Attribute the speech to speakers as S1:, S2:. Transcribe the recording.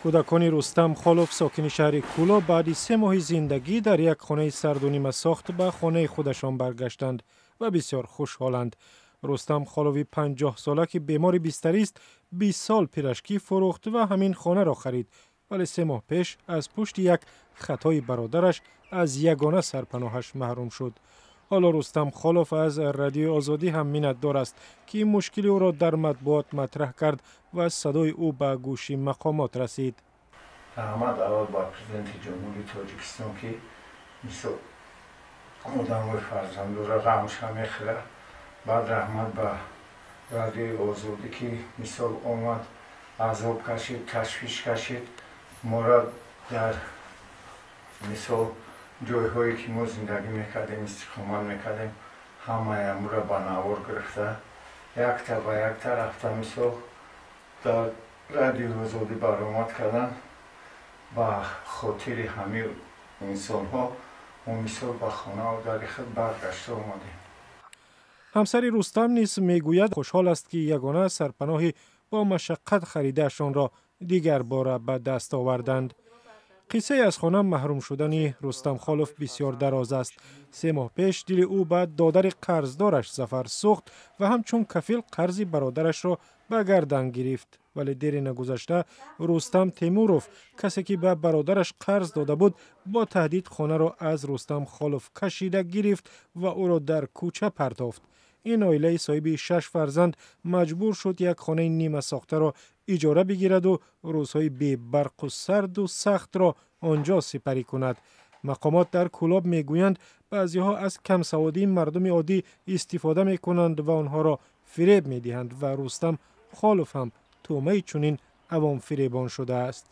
S1: Кӯдакони Рустам Холов, сокини шаҳри Кӯлоб, баъди 3 моҳи зиндагӣ дар як хонаи сарду нимасохт ба хонаи худашон баргаштанд ва бисёр хушҳоланд. Рустам Холови 50-сола, ки бемори бистарист, 20 сол пирожки фурӯхт ва ҳамин хонаро харид, вале 3 моҳ пеш аз пушти як хатои бародараш аз ягона сарпаноҳаш маҳрум шуд. Ҳоло Рустам Холов аз Радиои Озодӣ ҳам миннатдор аст, ки мушкили ӯро дар матбуот матраҳ кард ва садои ӯ ба гӯши мақомот расид.
S2: Раҳмат аввал ба Президенти Ҷумҳурии Тоҷикистон, ки мисол одамои фарзандора ғамша мехӯрад. Баъд раҳмат ба Радиои Озодӣ, ки мисол омад, азоб кашид, ташвиш кашид, моро дар мисол ҷойҳое, ки мо зиндагӣ мекардем, истиқомат мекардем, ҳамаи амура ба навор гирифта, якта ба якта рафта, мисол дар Радиои Озодӣ баромад кардан. Ба хотири ҳамин инсонҳо мо мисол ба хонаву дари худ баргашта омадем.
S1: Ҳамсари Рустам низ мегӯяд, хушҳол аст, ки ягона сарпаноҳи бо машаққат харидаашонро дигар бора ба даст оварданд. Қиссаи аз хона маҳрум шудани Рустам Холов бисёр дароз аст. 3 моҳ пеш дили ӯ ба додари қарздораш Зафар сӯхт ва ҳамчун кафил қарзи бародарашро ба гардан гирифт. Вале дери нагузашта Рустам Темуров, касе ки ба бародараш қарз дода буд, бо таҳдид хонаро аз Рустам Холов кашида гирифт ва ӯро дар кӯча партофт. Ин оилаи соҳиби шаш фарзанд маҷбур шуд як хонаи нимасохтаро иҷора бигираду рӯзҳои бебарқу сарду сахтро он ҷо сипарӣ кунад. Мақомот дар Кӯлоб мегӯянд, баъзеҳо аз камсаводии мардуми оддӣ истифода мекунанд ва онҳоро фиреб медиҳанд ва Рустам Холов ҳам тӯъмаи чунин авомфиребон шудааст.